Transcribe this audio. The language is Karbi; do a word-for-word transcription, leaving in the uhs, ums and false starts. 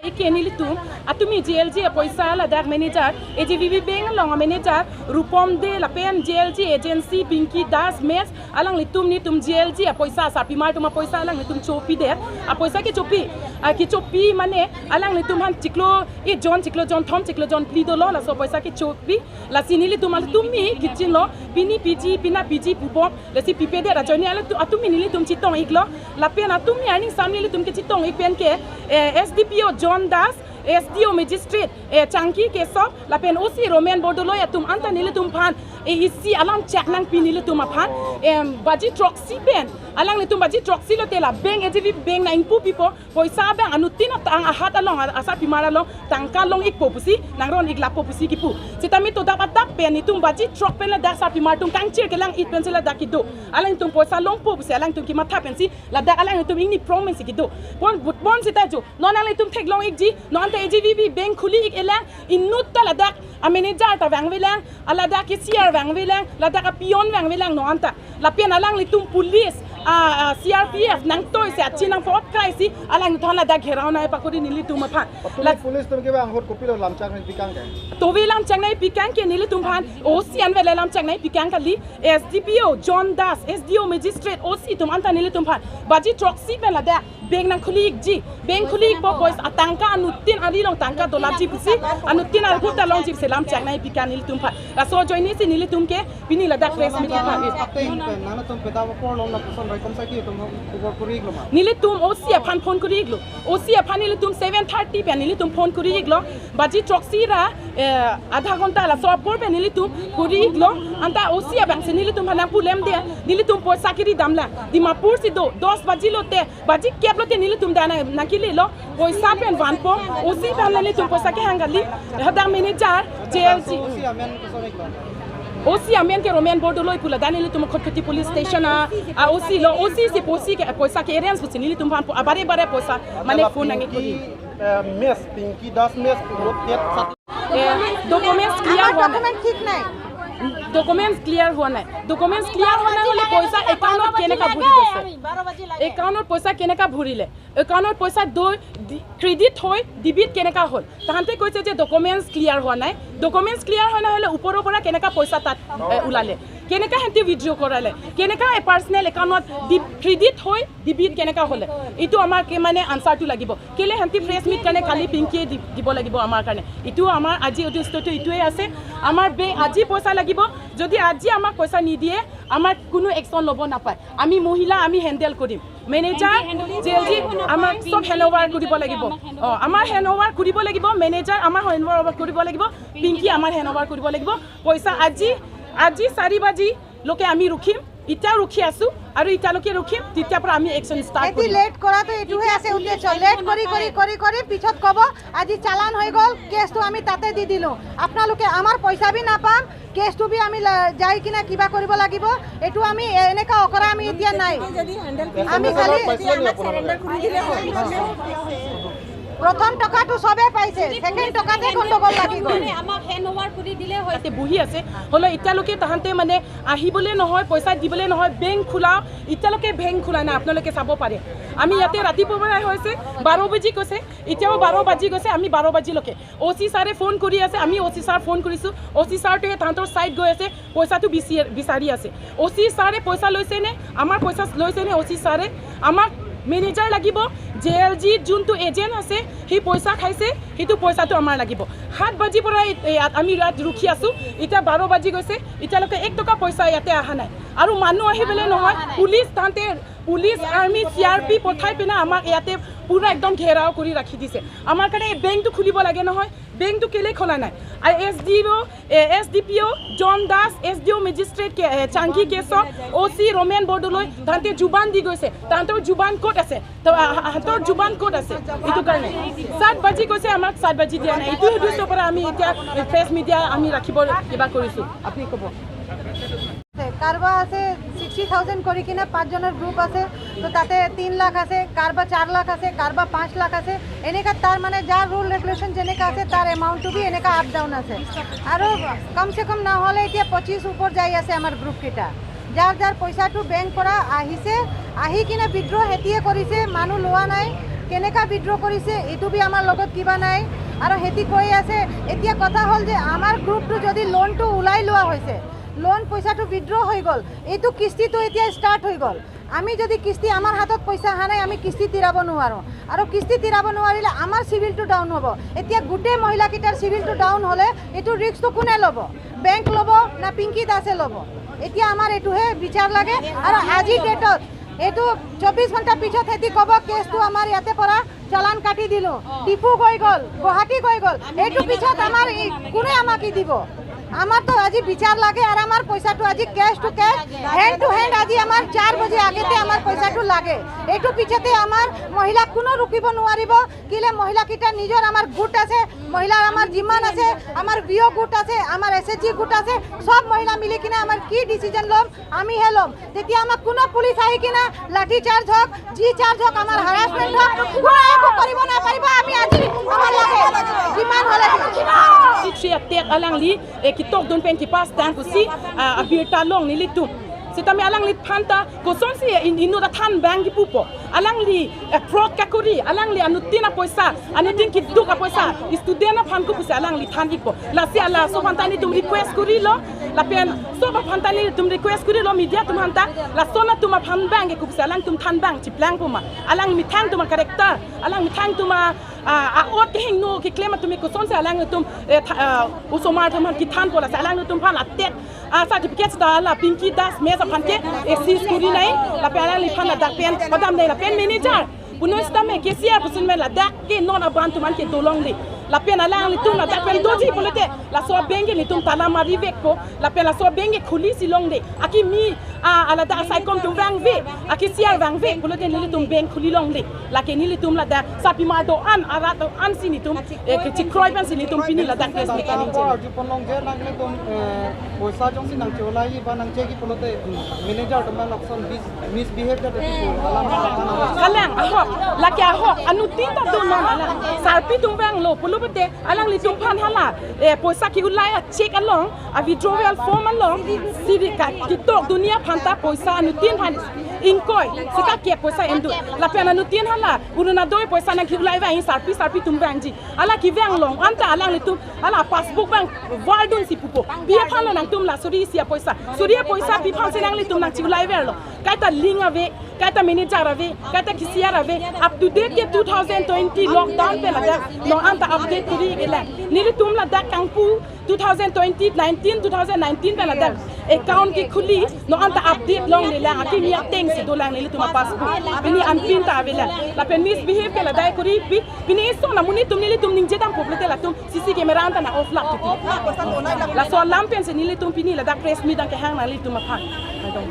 Eke nelitum, atumi J L G apoisa ladak manager, A J V B bank along manager, Rupom De lapen J L G agency Pinky Das Mess, alanglitum nelitum J L G apoisa, sarpimar atum apoisa alanglitum chopidet, apoisa kechopi, ah, kechopi mane, alanglitum aphan chiklo, eh, jon chiklo jon thom chiklo jon phli dolo, laso apoisa kechopi, lasi nelitum atum mi kichinlo, pini piji, pina piji pubom, lasi pipedet ajoine alanglitum, atumi nelitum chetong-iklo, lapen atumi aning sam nelitum kechetong-ik pen ke, eh, S D P O John Das, S D O Magistrate, eh, Changki Kesop, lapen O C Roman Bordoloi atum anta nelitum aphan, eh, isi alam chak nangpi nelitum aphan, em, baji throksi pen, alanglitum baji throksi lote la bank, A J V bank nang ingpu pipo, poisa abang anuttin atang ahat along, a-, asarpimar along, tangka long-ikpo pusi, nangron-iklappo pusi kipu. Sitame todap adap pen, itum baji throk pen ladak sarpimar atum kangchir kelang-it pensi ladak kedo. Alanglitum poisa longpo pusi, alanglitum kematha pensi, ladak alanglitum ingni promise kedo. Pon, but pon sita jo. Non alanglitum theklong-ikji, non anta A J V B bank khuli-ik-elang, inutta ladak amanager ta vangvelang, aladak cashier vangvelang, ladak apeon vangvelang non anta. Lapen alanglitum police, ah, ah, C R P F nangtoisi achin nangpot kraisi, alanglitum ladak gherao nangpakori nelitum aphan. Atumi la- police atum ke bang ahut kopilo lamchak nangpikang ke? Tove lamchak nangpikang ke nelitum aphan, O C anvet le lamchak nangpikang kali, S D P O John Das, S D O Magistrate, O C atum anta nelitum aphan baji throksi pen ladak bank nangkhuli-ikji, bank khuli-ikpo, poisa atangka anuttin ari along tangka dolapji pusi, anuttin ahut ta longji pusi lamchak nangpikang nelitum aphan. Laso ajoinesi nelitum ke pini ladak press meet kipha. Nangtum pedapo apor long lapuson raikom saki atum khobor kori-iklo ma? Nelitum O C aphan phone kori-iklo. O C aphan nelitum seven thirty pen nelitum phone kori-iklo. Baji throksi ra, eh, adha ghonta laso apor pen nelitum kori-iklo. Anta O C abangsi nelitum aphan nangpulemde, nelitum poisa kiri damlang. Dimapur si do, dos baji lote, baji kep lote nelitum dak nang, nangkilelo. Poisa pen vanpo, O C aphan nelitum poisa kehang kali. Hadak manager, J L G. O C amen koson-iklo? O C amen ke Roman Bordoloi pu, ladak nelitum Khatkhati police station a, a O C lo, O C si poisa ke, poisa ke arrange pusi nelitum aphan po, abare bare poisa, mane phone nangkikori. Eh, Mess, Pinky Das Mess, road gate sat- Eh, documents clear আমার হোৱা নাই। ডকুমেন্ট ঠিক নাই। Documents clear হোৱা নাই। Documents clear হোৱা নাই হ'লে পইচা একাউণ্টত কেনেকা ভৰি গৈছে? একাউণ্টত পইচা কেনেকা ভৰিলে? একাউণ্টত পইচা দৈ দি-, ক্ৰেডিট হৈ ডিবিট কেনেকা হ'ল? তাহাঁতে কৈছে যে ডকুমেণ্টছ ক্লিয়াৰ হোৱা নাই। ডকুমেণ্টছ ক্লিয়াৰ হোৱা নাই হ'লে ওপৰৰ পৰা কেনেকা পইচা তাত, এ, ওলালে? কেনেকা সিহঁতি উইথড্ৰ কৰালে? কেনেকা এ পাৰ্চনেল একাউণ্টত ডি-, ক্ৰেডিট হৈ ডিবিট কেনেকা হ'লে? এইটো আমাক মানে আনচাৰটো লাগিব। কেলে সিহঁতি প্ৰেছ মিট কাৰণে কালি পিংকিয়ে দি-, দিব লাগিব আমাৰ কাৰণে। এইটো আমাৰ আজি উদ্দেশ্যটো এইটোৱে আছে। আমাৰ বে-, আজি পইচা লাগিব। যদি আজি আমাক পইচা নিদিয়ে, আমাৰ কোনো একশ্যন ল'ব নাপায়। আমি মহিলা, আমি হেণ্ডেল কৰিম। মেনেজাৰ, জে এল জি, আমাক চব হেণ্ড অভাৰ কৰিব লাগিব। অ', আমাৰ হেণ্ড অভাৰ কৰিব লাগিব। মেনেজাৰ আমাৰ হেণ্ড অভাৰ কৰিব লাগিব। পিংকি আমাৰ হেণ্ড অভাৰ কৰিব লাগিব। পইচা আজি, আজি চাৰি বাজি লোকে আমি ৰখিম, এতিয়াও ৰখি আছো আৰু এতিয়ালৈকে ৰখিম, তেতিয়াৰ পৰা আমি একশ্যন ষ্টাৰ্ট এটি কৰিম। লেট কৰাটো এইটোহে আছে উদ্দেশ্য। লেট কৰি, কৰি, কৰি, কৰি পিছত ক'ব, "আজি চালান হৈ গ'ল, কেছটো আমি তাতে দি দিলো, আপোনালোকে আমাৰ পইচা বি নাপাম, কেছটো বি আমি লা-, যাই কিনে কিবা কৰিব লাগিব।" এইটো আমি এ-, এনেকা অকৰা আমি এতিয়া নাই। আমি খালি প্ৰথম টকাটো সবে পাইছে, ছেকেণ্ড টকাতে গণ্ডগোল লাগি গ'ল। মানে আমাক হেণ্ড অভাৰ কৰি দিলে হয়। তাতে বহি আছে, হ'লেও এতিয়ালৈকে তাহাঁতে মানে আহিবলৈ নহয়, পইচা দিবলৈ নহয়, বেংক খোলাও, এতিয়ালৈকে বেংক খোলা নাই, আপোনালোকে চাব পাৰে। আমি ইয়াতে ৰাতিপুৱাৰ পৰাই হৈছে, বাৰ বাজি গৈছে, এতিয়াও বাৰ বাজি গৈছে, আমি বাৰ বাজিলৈকে। অ' চি ছাৰে ফোন কৰি আছে, আমি অ' চি ছাৰ ফোন কৰিছো, অ' চি ছাৰটোৱে তাহাঁতৰ চাইড গৈ আছে, পইচাটো বিচাৰি, বিচাৰি আছে। অ' চি ছাৰে পইচা লৈছে নে, আমাৰ পইচা লৈছে নে অ' চি ছাৰে? আমাক মেনেজাৰ লাগিব, জে এল জি যোনটো এজেণ্ট আছে, সি পইচা খাইছে, সেইটো পইচাটো আমাৰ লাগিব। সাত বাজিৰ পৰা এই, এই ইয়াত আমি ইয়াত ৰখি আছো, এতিয়া বাৰ বাজি গৈছে, এতিয়ালৈকে এক টকা পইচা ইয়াতে অহা নাই। আৰু মানুহ আহিবলৈ নহয়, পুলিচ তাহাঁতে, পুলিচ, আৰ্মি, চি আৰ পি পঠাই পিনে আমাক ইয়াতে পুৰা একদম ঘেৰাও কৰি ৰাখি দিছে। আমাৰ কাৰণে এই বেংকটো খুলিব লাগে নহয়, বেংকটো কেলে খোলা নাই? আৰু এছ ডি অ', এ, S D P O' John Das, S D O' magistrate কে, এ, চাংকি কেশৱ, অ' চি ৰমেন বৰদলৈ, তাহাঁতে জুবান দি গৈছে। তাহাঁতৰ জুবান ক'ত আছে? তো, আ, আ, তাহাঁতৰ জুবান ক'ত আছে? এইটো কাৰণে সাত বাজি কৈছে, আমাক সাত বাজি দিয়া নাই। এইটো উদ্দেশ্যৰ পৰা আমি এতিয়া প্ৰেছ মিডিয়া আমি ৰাখিব কিবা কৰিছো। আপুনি ক'ব। কাৰোবাৰ আছে ছিক্সটি থাউজেণ্ড কৰি কিনে পাঁচজনৰ গ্ৰুপ আছে, তো তাতে তিন লাখ আছে, কাৰোবাৰ চাৰ লাখ আছে, কাৰোবাৰ পাঁচ লাখ আছে, এনেকা তাৰ মানে যাৰ ৰুল ৰেগুলেশ্যন যেনেকা আছে তাৰ এমাউণ্টটো বি এনেকা আপ ডাউন আছে। আৰু কমচে কম নহ'লে এতিয়া পঁচিছ ওপৰ যাই আছে আমাৰ গ্ৰুপকেইটা। যাৰ যাৰ পইচাটো বেংক পৰা আহিছে, আহি কিনে উইথড্ৰ সেতিয়ে কৰিছে, মানুহ লোৱা নাই। কেনেকা উইথড্ৰ কৰিছে, এইটো বি আমাৰ লগত কিবা নাই। আৰু সিহঁতি কৈ আছে, এতিয়া কথা হ'ল যে আমাৰ গ্ৰুপটো যদি লোনটো ওলাই লোৱা হৈছে, লোন পইচাটো উইথড্ৰ হৈ গ'ল, এইটো কিস্তিটো এতিয়া ষ্টাৰ্ট হৈ গ'ল। আমি যদি কিস্তি, আমাৰ হাতত পইচা অহা নাই, আমি কিস্তি তিৰাব নোৱাৰোঁ। আৰু কিস্তি তিৰাব নোৱাৰিলে আমাৰ চিভিলটো ডাউন হ'ব। এতিয়া গোটেই মহিলাকেইটাৰ চিভিলটো ডাউন হ'লে এইটো ৰিস্কটো কোনে ল'ব? বেংক ল'ব না পিংকী দাসে ল'ব? এতিয়া আমাৰ এইটোহে বিচাৰ লাগে। আৰু আজিৰ ডেটত এইটো চৌব্বিছ ঘণ্টা পিছত সিহঁতি ক'ব, কেছটো আমাৰ ইয়াতে পৰা চালান কাটি দিলোঁ, ডিফু গৈ গ'ল, গুৱাহাটী গৈ গ'ল। এইটো পিছত আমাৰ ই-, কোনে আমাক ই দিব? আমাৰতো আজি বিচাৰ লাগে আৰু আমাৰ পইচাটো আজি cash to cash, hand to hand আজি আমাৰ চাৰ বজে আগতে আমাৰ পইচাটো লাগে। এইটো পিছতে আমাৰ মহিলা কোনো ৰুকিব নোৱাৰিব। কিলে মহিলাকেইটা নিজৰ আমাৰ গোট আছে, মহিলাৰ আমাৰ যিমান আছে, আমাৰ ভি অ' গোট আছে, আমাৰ এছ এইচ জি গোট আছে, সব মহিলা মিলি কিনে আমাৰ কি ডিচিজন ল'ম, আমিহে ল'ম। তেতিয়া আমাক কোনো পুলিচ আহি কিনে লাঠি চাৰ্জ হওক, যি চাৰ্জ হওক, আমাৰ হাৰাছমেণ্ট হওক, কোনো একো কৰিব নাপাৰিব। আমি আজি আমাৰ লাগে, যিমান হ'লে। Three attack alangli, eh, ketokdun pen kepastang pusi, ah, abirta long nelitum. Sitame alangliphan ta kosonsi in-, inut athan abang kipupo. Alangli, eh, fraud kakuri, alangli anuttin apoisa, anuttin keduk apoisa, student aphan ko pusi alangli than ikpo. Lasi laso aphan ta nelitum request kurilo, lapen sob aphan ta nelitum request kurilo, media atum aphan ta, lason atum aphan abang ke ko pusi alangtum than abang chiplangpo ma. Alang methang atum a-character, alang methang atum a, a, a-ot kehingno keklem atum kosonsi alangtum, eh, tha-, ah, osomar atum aphan kethanpo, lasi alangtum aphan atet, ah, certificate seta la Pinky Das Mess aphan ke, eh, seize kuri nai, lapen alangliphan ladak pen padam nai, lapen manager. Puno sitame K C R puson men ladak ke non aban atum an ke dolongle. Lapen alanglitum ladak pen doji pulote, laso bank ke nelitum tala mari vekpo, lapen laso bank ke khuli si longle. Akimi, ah, alada asaikom atum vangve, a-K C R vangve pulote nelitum bank khuli longle. Lake nelitum ladak sarpimar do-an, arat do-an si nelitum, eh, kechikroi pen si nelitum pini ladak press meet kaningje. Arju ponlong je nanglitum, eh, poisa jongsi nangcheulai ba nangchegi pulote, mm, manager atum lason mis-, misbehave jat ati pu alam. Kalang ahok, lake ahok, anuttin ta do non alang. Sarpi atum vanglo pulo pute, alanglitum aphan hala, eh, poisa ke-ulai a-cheque along, a-withdrawal form along, siri ka ketokdun aphan ta poisa anuttin aphan ingkoi, sika ke poisa endu. Lapen anuttin hala, Orunodoi poisa nangke-ulai vang, sarpi sarpi atum vangji. Hala kevang along anta alanglitum hala passbook abang vardun si pupo. Pi aphan lo nangtum la suri isi apoisa? Suri apoisa pi aphan si nanglitum nangche-ulai verlo? Kaita link ave, kaita manager ave, kaita K C R ave. Up to date ke two thousand twenty lockdown pen ladak non anta update kuri kelang. Nelitum ladak kangpu two thousand twenty nineteen, two thousand nineteen pen ladak account kekhuli, non anta update longle lang, akimi ateng si dolang nelitum a-passbook. Pini anpin ta avelang. Lapen misbehave ke ladak kuri pi, pini iso na monit atum nelitum ningje dampo pulote latum C C camera anta nang-off lap titi. Laso alam pen si nelitum pini ladak press meet nangkehang nanglitum aphan. Adong.